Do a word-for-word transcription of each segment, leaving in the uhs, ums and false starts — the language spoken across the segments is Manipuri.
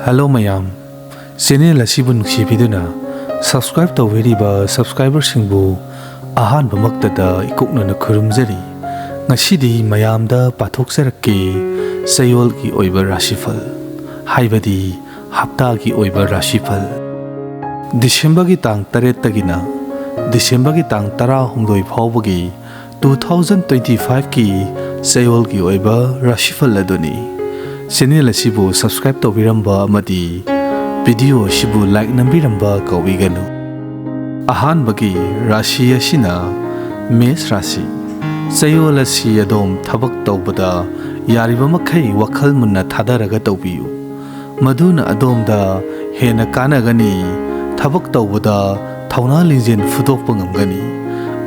ꯍꯦꯜꯂꯣ ꯃꯌꯥꯝ, ꯆꯦꯅꯦꯜ ꯑꯁꯤꯕꯨ ꯅꯨꯡꯁꯤꯕꯤꯗꯨꯅ ꯁꯕꯁꯀ꯭ꯔꯥꯏꯕ ꯇꯧꯕꯤꯔꯤꯕ ꯁꯕꯁꯀ꯭ꯔꯥꯏꯕꯔꯁꯤꯡꯕꯨ ꯑꯍꯥꯟꯕꯃꯛꯇꯗ ꯏꯀꯣꯛꯅꯅ ꯈꯨꯔꯨꯝꯖꯔꯤ꯫ ꯉꯁꯤꯗꯤ ꯃꯌꯥꯝꯗ ꯄꯥꯊꯣꯛꯆꯔꯛꯀꯦ ꯆꯌꯣꯜꯒꯤ ꯑꯣꯏꯕ ꯔꯥꯁꯤꯐꯜ, ꯍꯥꯏꯕꯗꯤ ꯍꯞꯇꯥꯒꯤ ꯑꯣꯏꯕ ꯔꯥꯁꯤꯐꯜ꯫ ꯗꯤꯁꯦꯝꯕꯔꯒꯤ ꯇꯥꯡ ꯇꯔꯦꯠꯇꯒꯤꯅ ꯗꯤꯁꯦꯝꯕꯔꯒꯤ ꯇꯥꯡ ꯇꯔꯥꯍꯨꯝꯗꯣꯏ ꯐꯥꯎꯕꯒꯤ two thousand twenty five ꯀꯤ ꯆꯌꯣꯜꯒꯤ ꯑꯣꯏꯕ ꯔꯥꯁꯤꯐꯜ ꯑꯗꯨꯅꯤ꯫ ꯆꯦꯅꯦꯜ ꯑꯁꯤꯕꯨ ꯁꯕꯁꯀ꯭ꯔꯥꯏꯕ ꯇꯧꯕꯤꯔꯝꯕ ꯑꯃꯗꯤ ꯚꯤꯗꯤꯑꯣ ꯑꯁꯤꯕꯨ ꯂꯥꯏꯛ ꯅꯝꯕꯤꯔꯝꯕ ꯀꯥꯎꯕꯤꯒꯅꯨ꯫ ꯑꯍꯥꯟꯕꯒꯤ ꯔꯥꯁꯤ ꯑꯁꯤꯅ ꯃꯦꯁ ꯔꯥꯁꯤ꯫ ꯆꯌꯣꯜ ꯑꯁꯤ ꯑꯗꯣꯝ ꯊꯕꯛ ꯇꯧꯕꯗ ꯌꯥꯔꯤꯕ ꯃꯈꯩ ꯋꯥꯈꯜ ꯃꯨꯟꯅ ꯊꯥꯗꯔꯒ ꯇꯧꯕꯤꯌꯨ꯫ ꯃꯗꯨꯅ ꯑꯗꯣꯝꯗ ꯍꯦꯟꯅ ꯀꯥꯟꯅꯒꯅꯤ꯫ ꯊꯕꯛ ꯇꯧꯕꯗ ꯊꯧꯅꯥ ꯂꯤꯡꯖꯦꯜ ꯐꯨꯗꯣꯛꯄ ꯉꯝꯒꯅꯤ꯫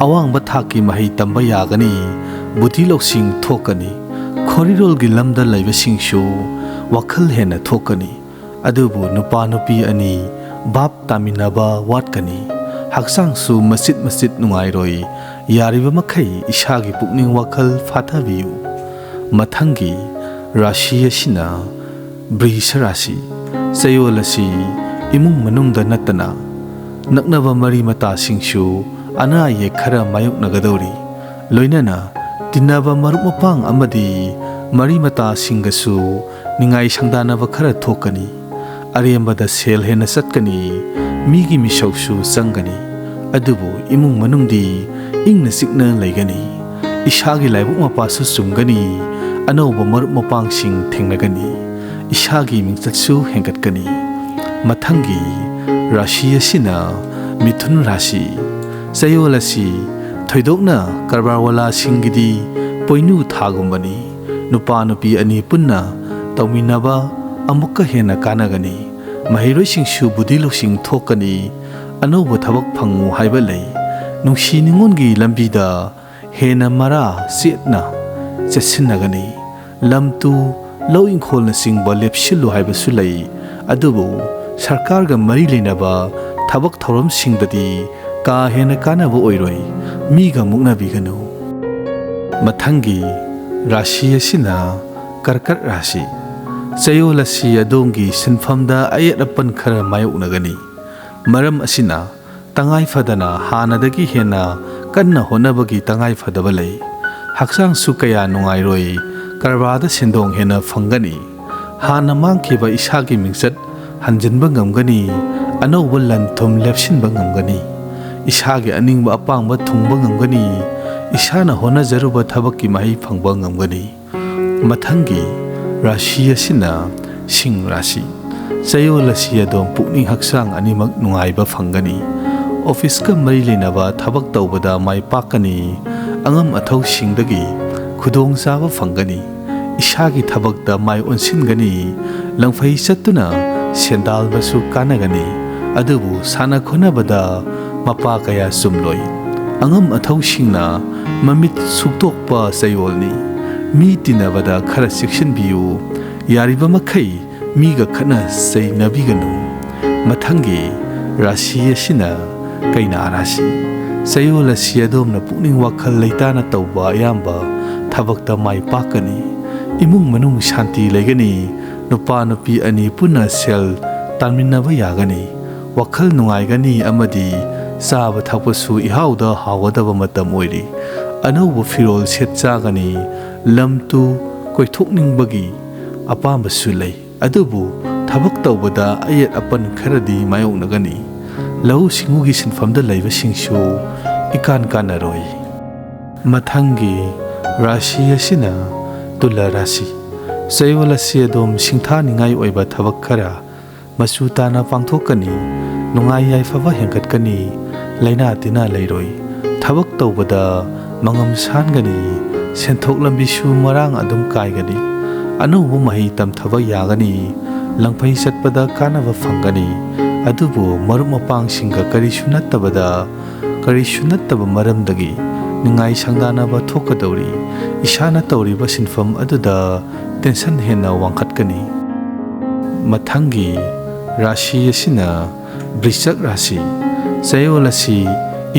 ꯑꯋꯥꯡꯕ ꯊꯥꯛꯀꯤ ꯃꯍꯩ ꯇꯝꯕ ꯌꯥꯒꯅꯤ꯫ ꯕꯨꯙꯤ ꯂꯧꯁꯤꯡ ꯊꯣꯛꯀꯅꯤ꯫ ꯈꯣꯔꯤꯔꯣꯜꯒꯤ ꯂꯝꯗ ꯂꯩꯕꯁꯤꯡꯁꯨ ꯋꯥꯈꯜ ꯍꯦꯟꯅ ꯊꯣꯛꯀꯅꯤ꯫ ꯑꯗꯨꯕꯨ ꯅꯨꯄꯥ ꯅꯨꯄꯤ ꯑꯅꯤ ꯚꯥꯞ ꯇꯥꯃꯤꯟꯅꯕ ꯋꯥꯠꯀꯅꯤ꯫ ꯍꯛꯆꯥꯡꯁꯨ ꯃꯆꯤꯠ ꯃꯆꯤꯠ ꯅꯨꯡꯉꯥꯏꯔꯣꯏ꯫ ꯌꯥꯔꯤꯕ ꯃꯈꯩ ꯏꯁꯥꯒꯤ ꯄꯨꯛꯅꯤꯡ ꯋꯥꯈꯜ ꯐꯥꯊꯕꯤꯌꯨ꯫ ꯃꯊꯪꯒꯤ ꯔꯥꯁꯤ ꯑꯁꯤꯅ ꯕ꯭ꯔꯤꯁ ꯔꯥꯁꯤ꯫ ꯆꯌꯣꯜ ꯑꯁꯤ ꯏꯃꯨꯡ ꯃꯅꯨꯡꯗ ꯅꯠꯇꯅ ꯅꯛꯅꯕ ꯃꯔꯤ ꯃꯇꯥꯁꯤꯡꯁꯨ ꯑꯅꯥ ꯑꯌꯦꯛ ꯈꯔ ꯃꯥꯌꯣꯛꯅꯒꯗꯧꯔꯤ꯫ ꯂꯣꯏꯅꯅ ꯇꯤꯟꯅꯕ ꯃꯔꯨꯞ ꯃꯄꯥꯡ ꯑꯃꯗꯤ ꯃꯔꯤ ꯃꯇꯥꯁꯤꯡꯒꯁꯨ ꯅꯤꯡꯉꯥꯏ ꯁꯪꯗꯥꯅꯕ ꯈꯔ ꯊꯣꯛꯀꯅꯤ꯫ ꯑꯔꯦꯝꯕꯗ ꯁꯦꯜ ꯍꯦꯟꯅ ꯆꯠꯀꯅꯤ꯫ ꯃꯤꯒꯤ ꯃꯤꯁꯧꯁꯨ ꯆꯪꯒꯅꯤ꯫ ꯑꯗꯨꯕꯨ ꯏꯃꯨꯡ ꯃꯅꯨꯡꯗꯤ ꯏꯪꯅ ꯆꯤꯛꯅ ꯂꯩꯒꯅꯤ꯫ ꯏꯁꯥꯒꯤ ꯂꯥꯏꯕꯛ ꯃꯄꯥꯁꯨ ꯆꯨꯝꯒꯅꯤ꯫ ꯑꯅꯧꯕ ꯃꯔꯨꯞ ꯃꯄꯥꯡꯁꯤꯡ ꯊꯦꯡꯅꯒꯅꯤ꯫ ꯏꯁꯥꯒꯤ ꯃꯤꯡꯆꯠꯁꯨ ꯍꯦꯟꯒꯠꯀꯅꯤ꯫ ꯃꯊꯪꯒꯤ ꯔꯥꯁꯤ ꯑꯁꯤꯅ ꯃꯤꯊꯨꯟ ꯔꯥꯁꯤ꯫ ꯆꯌꯣꯜ ꯑꯁꯤ ꯊꯣꯏꯗꯣꯛꯅ ꯀꯔꯕꯥꯔꯋꯥꯂꯥꯁꯤꯡꯒꯤꯗꯤ ꯄꯣꯏꯅꯨ ꯊꯥꯒꯨꯝꯕꯅꯤ꯫ ꯅꯨꯄꯥ ꯅꯨꯄꯤ ꯑꯅꯤ ꯄꯨꯟꯅ ꯇꯧꯃꯤꯟꯅꯕ ꯑꯃꯨꯛꯀ ꯍꯦꯟꯅ ꯀꯥꯟꯅꯒꯅꯤ꯫ ꯃꯍꯩꯔꯣꯏꯁꯤꯡꯁꯨ ꯕꯨꯙꯤ ꯂꯧꯁꯤꯡ ꯊꯣꯛꯀꯅꯤ꯫ ꯑꯅꯧꯕ ꯊꯕꯛ ꯐꯪꯉꯨ ꯍꯥꯏꯕ ꯂꯩ꯫ ꯅꯨꯡꯁꯤ ꯅꯨꯡꯉꯣꯟꯒꯤ ꯂꯝꯕꯤꯗ ꯍꯦꯟꯅ ꯃꯔꯥ ꯆꯦꯠꯅ ꯆꯦꯠꯁꯤꯟꯅꯒꯅꯤ꯫ ꯂꯝ ꯇꯨ, ꯂꯧ ꯏꯪꯈꯣꯜꯅꯆꯤꯡꯕ ꯂꯦꯞꯁꯤꯜꯂꯨ ꯍꯥꯏꯕꯁꯨ ꯂꯩ꯫ ꯑꯗꯨꯕꯨ ꯁꯔꯀꯥꯔꯒ ꯃꯔꯤ ꯂꯩꯅꯕ ꯊꯕꯛ ꯊꯧꯔꯝꯁꯤꯡꯗꯗꯤ ꯀꯥ ꯍꯦꯟꯅ ꯀꯥꯟꯅꯕ ꯑꯣꯏꯔꯣꯏ꯫ ꯃꯤꯒ ꯃꯨꯛꯅꯕꯤꯒꯅꯨ꯫ ꯃꯊꯪꯒꯤ ꯔꯥꯁꯤ ꯑꯁꯤꯅ ꯀꯔꯀꯠ ꯔꯥꯁꯤ꯫ ꯆꯌꯣꯜ ꯑꯁꯤ ꯑꯗꯣꯝꯒꯤ ꯁꯤꯟꯐꯝꯗ ꯑꯌꯦꯠ ꯑꯄꯟ ꯈꯔ ꯃꯥꯌꯣꯛꯅꯒꯅꯤ꯫ ꯃꯔꯝ ꯑꯁꯤꯅ, ꯇꯉꯥꯏ ꯐꯗꯅ ꯍꯥꯟꯅꯗꯒꯤ ꯍꯦꯟꯅ ꯀꯟꯅ ꯍꯣꯠꯅꯕꯒꯤ ꯇꯉꯥꯏ ꯐꯗꯕ ꯂꯩ꯫ ꯍꯛꯆꯥꯡꯁꯨ ꯀꯌꯥ ꯅꯨꯡꯉꯥꯏꯔꯣꯏ꯫ ꯀꯔꯕꯥꯔꯗ ꯁꯦꯟꯗꯣꯡ ꯍꯦꯟꯅ ꯐꯪꯒꯅꯤ꯫ ꯍꯥꯟꯅ ꯃꯥꯡꯈꯤꯕ ꯏꯁꯥꯒꯤ ꯃꯤꯡꯆꯠ ꯍꯟꯖꯤꯟꯕ ꯉꯝꯒꯅꯤ꯫ ꯑꯅꯧꯕ ꯂꯟ ꯊꯨꯝ ꯂꯦꯞꯁꯤꯟꯕ ꯉꯝꯒꯅꯤ꯫ ꯏꯁꯥꯒꯤ ꯑꯅꯤꯡꯕ ꯑꯄꯥꯝꯕ ꯊꯨꯡꯕ ꯉꯝꯒꯅꯤ꯫ ꯏꯁꯥꯅ ꯍꯣꯠꯅꯖꯔꯨꯕ ꯊꯕꯛꯀꯤ ꯃꯍꯩ ꯐꯪꯕ ꯉꯝꯒꯅꯤ꯫ ꯃꯊꯪꯒꯤ ꯔꯥꯁꯤ ꯑꯁꯤꯅ ꯁꯤꯡ ꯔꯥꯁꯤ꯫ ꯆꯌꯣꯜ ꯑꯁꯤ ꯑꯗꯣꯝ ꯄꯨꯛꯅꯤꯡ ꯍꯛꯆꯥꯡ ꯑꯅꯤꯃꯛ ꯅꯨꯡꯉꯥꯏꯕ ꯐꯪꯒꯅꯤ꯫ ꯑꯣꯐꯤꯁꯀ ꯃꯔꯤ ꯂꯩꯅꯕ ꯊꯕꯛ ꯇꯧꯕꯗ ꯃꯥꯏ ꯄꯥꯛꯀꯅꯤ꯫ ꯑꯉꯝ ꯑꯊꯧꯁꯤꯡꯗꯒꯤ ꯈꯨꯗꯣꯡꯆꯥꯕ ꯐꯪꯒꯅꯤ꯫ ꯏꯁꯥꯒꯤ ꯊꯕꯛꯇ ꯃꯥꯏ ꯑꯣꯟꯁꯤꯟꯒꯅꯤ꯫ ꯂꯪꯐꯩ ꯆꯠꯇꯨꯅ ꯁꯦꯟꯗꯥꯜꯕꯁꯨ ꯀꯥꯟꯅꯒꯅꯤ꯫ ꯑꯗꯨꯕꯨ ꯁꯥꯟꯅ ꯈꯣꯠꯅꯕꯗ ꯃꯄꯥ ꯀꯌꯥ ꯆꯨꯝꯂꯣꯏ꯫ ꯑꯉꯝ ꯑꯊꯧꯁꯤꯡꯅ ꯃꯃꯤꯠ ꯁꯨꯛꯇꯣꯛꯄ ꯆꯌꯣꯜꯅꯤ꯫ ꯃꯤ ꯇꯤꯟꯅꯕꯗ ꯈꯔ ꯆꯦꯛꯁꯤꯟꯕꯤꯌꯨ꯫ ꯌꯥꯔꯤꯕ ꯃꯈꯩ ꯃꯤꯒ ꯈꯠꯅ ꯆꯩꯅꯕꯤꯒꯅꯨ꯫ ꯃꯊꯪꯒꯤ ꯔꯥꯁꯤ ꯑꯁꯤꯅ ꯀꯩꯅꯥ ꯔꯥꯁꯤ꯫ ꯆꯌꯣꯜ ꯑꯁꯤ ꯑꯗꯣꯝꯅ ꯄꯨꯛꯅꯤꯡ ꯋꯥꯈꯜ ꯂꯩꯇꯥꯅ ꯇꯧꯕ ꯑꯌꯥꯝꯕ ꯊꯕꯛꯇ ꯃꯥꯏ ꯄꯥꯛꯀꯅꯤ꯫ ꯏꯃꯨꯡ ꯃꯅꯨꯡ ꯁꯥꯟꯇꯤ ꯂꯩꯒꯅꯤ꯫ ꯅꯨꯄꯥ ꯅꯨꯄꯤ ꯑꯅꯤ ꯄꯨꯟꯅ ꯁꯦꯜ ꯇꯥꯟꯃꯤꯟꯅꯕ ꯌꯥꯒꯅꯤ꯫ ꯋꯥꯈꯜ ꯅꯨꯡꯉꯥꯏꯒꯅꯤ ꯑꯃꯗꯤ ꯆꯥꯕ ꯊꯛꯄꯁꯨ ꯏꯍꯥꯎꯗ ꯍꯥꯎꯒꯗꯕ ꯃꯇꯝ ꯑꯣꯏꯔꯤ꯫ ꯑꯅꯧꯕ ꯐꯤꯔꯣꯜ ꯁꯦꯠ ꯆꯥꯒꯅꯤ꯫ ꯂꯝ ꯇꯨ ꯀꯣꯏꯊꯣꯛꯅꯤꯡꯕꯒꯤ ꯑꯄꯥꯝꯕꯁꯨ ꯂꯩ꯫ ꯑꯗꯨꯕꯨ ꯊꯕꯛ ꯇꯧꯕꯗ ꯑꯌꯦꯠ ꯑꯄꯟ ꯈꯔꯗꯤ ꯃꯥꯌꯣꯛꯅꯒꯅꯤ꯫ ꯂꯧꯎ ꯁꯤꯡꯎꯒꯤ ꯁꯤꯟꯐꯝꯗ ꯂꯩꯕꯁꯤꯡꯁꯨ ꯏꯀꯥꯟ ꯀꯥꯟꯅꯔꯣꯏ꯫ ꯃꯊꯪꯒꯤ ꯔꯥꯁꯤ ꯑꯁꯤꯅ ꯇꯨꯂꯥ ꯔꯥꯁꯤ꯫ ꯆꯌꯣꯜ ꯑꯁꯤ ꯑꯗꯣꯝ ꯁꯤꯡꯊꯥꯅꯤꯡꯉꯥꯏ ꯑꯣꯏꯕ ꯊꯕꯛ ꯈꯔ ꯃꯆꯨ ꯇꯥꯅ ꯄꯥꯡꯊꯣꯛꯀꯅꯤ꯫ ꯅꯨꯡꯉꯥꯏ ꯌꯥꯏꯐꯕ ꯍꯦꯟꯒꯠꯀꯅꯤ꯫ ꯂꯥꯏꯅꯥ ꯇꯤꯟꯅꯥ ꯂꯩꯔꯣꯏ꯫ ꯊꯕꯛ ꯇꯧꯕꯗ ꯃꯉꯝ ꯁꯥꯟꯒꯅꯤ꯫ ꯁꯦꯟꯊꯣꯛ ꯂꯝꯕꯤꯁꯨ ꯃꯔꯥꯡ ꯑꯗꯨꯝ ꯀꯥꯏꯒꯅꯤ꯫ ꯑꯅꯧꯕ ꯃꯍꯩ ꯇꯝꯊꯕ ꯌꯥꯒꯅꯤ꯫ ꯂꯪꯐꯩ ꯆꯠꯄꯗ ꯀꯥꯟꯅꯕ ꯐꯪꯒꯅꯤ꯫ ꯑꯗꯨꯕꯨ ꯃꯔꯨꯞ ꯃꯄꯥꯡꯁꯤꯡꯒ ꯀꯔꯤꯁꯨ ꯅꯠꯇꯕꯗ, ꯀꯔꯤꯁꯨ ꯅꯠꯇꯕ ꯃꯔꯝꯗꯒꯤ ꯅꯤꯡꯉꯥꯏ ꯁꯪꯗꯥꯅꯕ ꯊꯣꯛꯀꯗꯧꯔꯤ꯫ ꯏꯁꯥꯅ ꯇꯧꯔꯤꯕ ꯁꯤꯟꯐꯝ ꯑꯗꯨꯗ ꯇꯦꯟꯁꯟ ꯍꯦꯟꯅ ꯋꯥꯡꯈꯠꯀꯅꯤ꯫ ꯃꯊꯪꯒꯤ ꯔꯥꯁꯤ ꯑꯁꯤꯅ ꯕ꯭ꯔꯤꯆꯛ ꯔꯥꯁꯤ꯫ ꯆꯌꯣꯜ ꯑꯁꯤ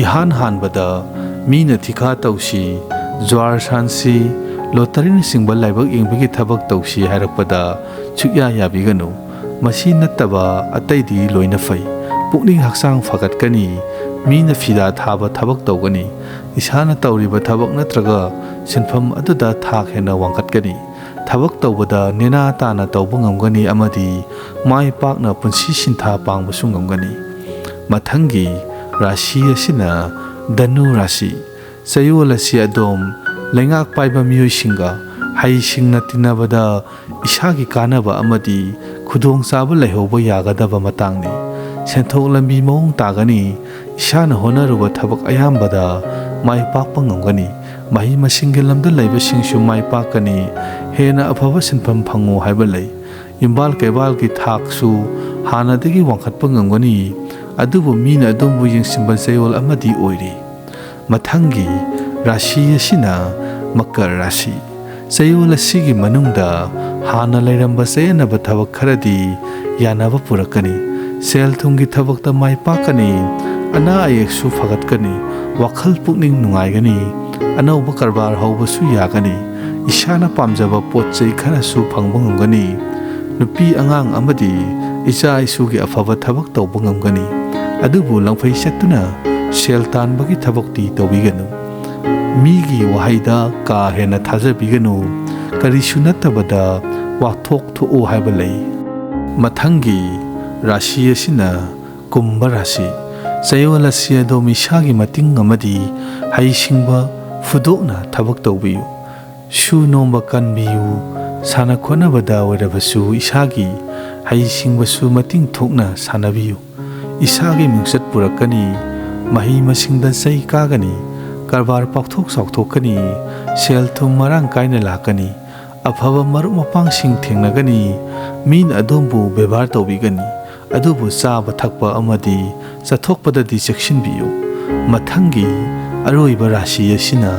ꯏꯍꯥꯟ ꯍꯥꯟꯕꯗ ꯃꯤꯅ ꯊꯤꯈꯥ ꯇꯧꯁꯤ, ꯖ꯭ꯋꯥꯔ ꯁꯥꯟꯁꯤ, ꯂꯣꯇꯔꯤꯅꯆꯤꯡꯕ ꯂꯥꯏꯕꯛ ꯌꯦꯡꯕꯒꯤ ꯊꯕꯛ ꯇꯧꯁꯤ ꯍꯥꯏꯔꯛꯄꯗ ꯁꯨꯛꯌꯥ ꯌꯥꯕꯤꯒꯅꯨ꯫ ꯃꯁꯤ ꯅꯠꯇꯕ ꯑꯇꯩꯗꯤ ꯂꯣꯏꯅ ꯐꯩ꯫ ꯄꯨꯛꯅꯤꯡ ꯍꯛꯆꯥꯡ ꯐꯒꯠꯀꯅꯤ꯫ ꯃꯤꯅ ꯐꯤꯗꯥ ꯊꯥꯕ ꯊꯕꯛ ꯇꯧꯒꯅꯤ꯫ ꯏꯁꯥꯅ ꯇꯧꯔꯤꯕ ꯊꯕꯛ ꯅꯠꯇ꯭ꯔꯒ ꯁꯤꯟꯐꯝ ꯑꯗꯨꯗ ꯊꯥꯛ ꯍꯦꯟꯅ ꯋꯥꯡꯈꯠꯀꯅꯤ꯫ ꯊꯕꯛ ꯇꯧꯕꯗ ꯅꯦꯅꯥ ꯇꯥꯅ ꯇꯧꯕ ꯉꯝꯒꯅꯤ ꯑꯃꯗꯤ ꯃꯥꯏ ꯄꯥꯛꯅ ꯄꯨꯟꯁꯤ ꯁꯤꯟꯊꯥ ꯄꯥꯡꯕꯁꯨ ꯉꯝꯒꯅꯤ꯫ ꯃꯊꯪꯒꯤ ꯔꯥꯁꯤ ꯑꯁꯤꯅ ꯙꯅꯨ ꯔꯥꯁꯤ꯫ ꯆꯌꯣꯜ ꯑꯁꯤ ꯑꯗꯣꯝ ꯂꯩꯉꯥꯛ ꯄꯥꯏꯕ ꯃꯤꯑꯣꯏꯁꯤꯡꯒ ꯍꯩꯁꯤꯡꯅ ꯇꯤꯟꯅꯕꯗ ꯏꯁꯥꯒꯤ ꯀꯥꯟꯅꯕ ꯑꯃꯗꯤ ꯈꯨꯗꯣꯡꯆꯥꯕ ꯂꯩꯍꯧꯕ ꯌꯥꯒꯗꯕ ꯃꯇꯥꯡꯅꯤ꯫ ꯁꯦꯟꯊꯣꯛ ꯂꯝꯕꯤ ꯃꯑꯣꯡ ꯇꯥꯒꯅꯤ꯫ ꯏꯁꯥꯅ ꯍꯣꯠꯅꯔꯨꯕ ꯊꯕꯛ ꯑꯌꯥꯝꯕꯗ ꯃꯥꯏ ꯄꯥꯛꯄ ꯉꯝꯒꯅꯤ꯫ ꯃꯍꯩ ꯃꯁꯤꯡꯒꯤ ꯂꯝꯗ ꯂꯩꯕꯁꯤꯡꯁꯨ ꯃꯥꯏ ꯄꯥꯛꯀꯅꯤ꯫ ꯍꯦꯟꯅ ꯑꯐꯕ ꯁꯤꯟꯐꯝ ꯐꯪꯉꯨ ꯍꯥꯏꯕ ꯂꯩ꯫ ꯌꯨꯝꯕꯥꯜ ꯀꯩꯕꯥꯜꯒꯤ ꯊꯥꯛꯁꯨ ꯍꯥꯟꯅꯗꯒꯤ ꯋꯥꯡꯈꯠꯄ ꯉꯝꯒꯅꯤ꯫ ꯑꯗꯨꯕꯨ ꯃꯤꯅ ꯑꯗꯣꯝꯕꯨ ꯌꯦꯡꯁꯤꯟꯕ ꯆꯌꯣꯜ ꯑꯃꯗꯤ ꯑꯣꯏꯔꯤ꯫ ꯃꯊꯪꯒꯤ ꯔꯥꯁꯤ ꯑꯁꯤꯅ ꯃꯀꯔ ꯔꯥꯁꯤ꯫ ꯆꯌꯣꯜ ꯑꯁꯤꯒꯤ ꯃꯅꯨꯡꯗ ꯍꯥꯟꯅ ꯂꯩꯔꯝꯕ ꯆꯌꯦꯠꯅꯕ ꯊꯕꯛ ꯈꯔꯗꯤ ꯌꯥꯅꯕ ꯄꯨꯔꯛꯀꯅꯤ꯫ ꯁꯦꯜ ꯊꯨꯝꯒꯤ ꯊꯕꯛꯇ ꯃꯥꯏ ꯄꯥꯛꯀꯅꯤ꯫ ꯑꯅꯥ ꯑꯌꯦꯛꯁꯨ ꯐꯒꯠꯀꯅꯤ꯫ ꯋꯥꯈꯜ ꯄꯨꯛꯅꯤꯡ ꯅꯨꯡꯉꯥꯏꯒꯅꯤ꯫ ꯑꯅꯧꯕ ꯀꯔꯕꯥꯔ ꯍꯧꯕꯁꯨ ꯌꯥꯒꯅꯤ꯫ ꯏꯁꯥꯅ ꯄꯥꯝꯖꯕ ꯄꯣꯠ ꯆꯩ ꯈꯔꯁꯨ ꯐꯪꯕ ꯉꯝꯒꯅꯤ꯫ ꯅꯨꯄꯤ ꯑꯉꯥꯡ ꯑꯃꯗꯤ ꯏꯆꯥ ꯏꯁꯨꯒꯤ ꯑꯐꯕ ꯊꯕꯛ ꯇꯧꯕ ꯉꯝꯒꯅꯤ꯫ ꯑꯗꯨꯕꯨ ꯂꯪꯐꯩ ꯆꯠꯇꯨꯅ ꯁꯦꯜ ꯇꯥꯟꯕꯒꯤ ꯊꯕꯛꯇꯤ ꯇꯧꯕꯤꯒꯅꯨ꯫ ꯃꯤꯒꯤ ꯋꯥꯍꯩꯗ ꯀꯥ ꯍꯦꯟꯅ ꯊꯥꯖꯕꯤꯒꯅꯨ꯫ ꯀꯔꯤꯁꯨ ꯅꯠꯇꯕꯗ ꯋꯥꯊꯣꯛ ꯊꯣꯛꯎ ꯍꯥꯏꯕ ꯂꯩ꯫ ꯃꯊꯪꯒꯤ ꯔꯥꯁꯤ ꯑꯁꯤꯅ ꯀꯨꯝꯚ ꯔꯥꯁꯤ꯫ ꯆꯌꯣꯜ ꯑꯁꯤ ꯑꯗꯣꯝ ꯏꯁꯥꯒꯤ ꯃꯇꯤꯡ ꯑꯃꯗꯤ ꯍꯩꯁꯤꯡꯕ ꯐꯨꯗꯣꯛꯅ ꯊꯕꯛ ꯇꯧꯕꯤꯌꯨ꯫ ꯁꯨ ꯅꯣꯝꯕ ꯀꯟꯕꯤꯌꯨ꯫ ꯁꯥꯟꯅ ꯈꯣꯠꯅꯕꯗ ꯑꯣꯏꯔꯕꯁꯨ ꯏꯁꯥꯒꯤ ꯍꯩꯁꯤꯡꯕꯁꯨ ꯃꯇꯤꯡ ꯊꯣꯛꯅ ꯁꯥꯟꯅꯕꯤꯌꯨ꯫ ꯏꯁꯥꯒꯤ ꯃꯤꯡꯆꯠ ꯄꯨꯔꯛꯀꯅꯤ꯫ ꯃꯍꯩ ꯃꯁꯤꯡꯗ ꯆꯩ ꯀꯥꯒꯅꯤ꯫ ꯀꯔꯕꯥꯔ ꯄꯥꯛꯊꯣꯛ ꯆꯥꯎꯊꯣꯛꯀꯅꯤ꯫ ꯁꯦꯜ ꯊꯨꯝ ꯃꯔꯥꯡ ꯀꯥꯏꯅ ꯂꯥꯛꯀꯅꯤ꯫ ꯑꯐꯕ ꯃꯔꯨꯞ ꯃꯄꯥꯡꯁꯤꯡ ꯊꯦꯡꯅꯒꯅꯤ꯫ ꯃꯤꯅ ꯑꯗꯣꯝꯕꯨ ꯕꯦꯕꯥꯔ ꯇꯧꯕꯤꯒꯅꯤ꯫ ꯑꯗꯨꯕꯨ ꯆꯥꯕ ꯊꯛꯄ ꯑꯃꯗꯤ ꯆꯠꯊꯣꯛꯄꯗꯗꯤ ꯆꯦꯛꯁꯤꯟꯕꯤꯌꯨ꯫ ꯃꯊꯪꯒꯤ ꯑꯔꯣꯏꯕ ꯔꯥꯁꯤ ꯑꯁꯤꯅ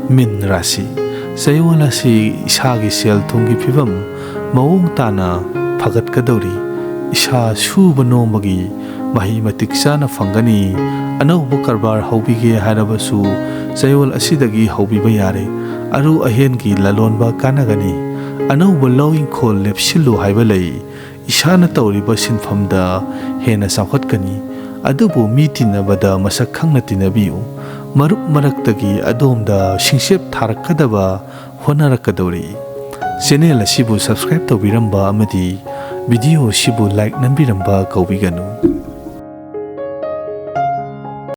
ꯃꯤꯟ ꯔꯥꯁꯤ꯫ ꯆꯌꯣꯜ ꯑꯁꯤ ꯏꯁꯥꯒꯤ ꯁꯦꯜ ꯊꯨꯝꯒꯤ ꯐꯤꯕꯝ ꯃꯑꯣꯡ ꯇꯥꯅ ꯐꯒꯠꯀꯗꯧꯔꯤ꯫ ꯏꯁꯥ ꯁꯨꯕ ꯅꯣꯝꯕꯒꯤ ꯃꯍꯩ ꯃꯇꯤꯛ ꯆꯥꯅ ꯐꯪꯒꯅꯤ꯫ ꯑꯅꯧꯕ ꯀꯔꯕꯥꯔ ꯍꯧꯕꯤꯒꯦ ꯍꯥꯏꯔꯕꯁꯨ ꯆꯌꯣꯜ ꯑꯁꯤꯗꯒꯤ ꯍꯧꯕꯤꯕ ꯌꯥꯔꯦ꯫ ꯑꯔꯨ ꯑꯍꯦꯟꯒꯤ ꯂꯂꯣꯟꯕ ꯀꯥꯟꯅꯒꯅꯤ꯫ ꯑꯅꯧꯕ ꯂꯧ ꯏꯪꯈꯣꯜ ꯂꯦꯞꯁꯤꯜꯂꯨ ꯍꯥꯏꯕ ꯂꯩ꯫ ꯏꯁꯥꯅ ꯇꯧꯔꯤꯕ ꯁꯤꯟꯐꯝꯗ ꯍꯦꯟꯅ ꯆꯥꯎꯈꯠꯀꯅꯤ꯫ ꯑꯗꯨꯕꯨ ꯃꯤ ꯇꯤꯟꯅꯕꯗ ꯃꯁꯛ ꯈꯪꯅ ꯇꯤꯟꯅꯕꯤꯌꯨ꯫ ꯃꯔꯨꯞ ꯃꯔꯛꯇꯒꯤ ꯑꯗꯣꯝꯗ ꯁꯤꯡꯆꯦꯞ ꯊꯥꯔꯛꯀꯗꯕ ꯍꯣꯠꯅꯔꯛꯀꯗꯧꯔꯤ꯫ ꯆꯦꯅꯦꯜ ꯑꯁꯤꯕꯨ subscribe ꯇꯧꯕꯤꯔꯝꯕ ꯑꯃꯗꯤ ꯚꯤꯗꯤꯑꯣ ꯑꯁꯤꯕꯨ like ꯅꯝꯕꯤꯔꯝꯕ ꯀꯥꯎꯕꯤꯒꯅꯨ꯫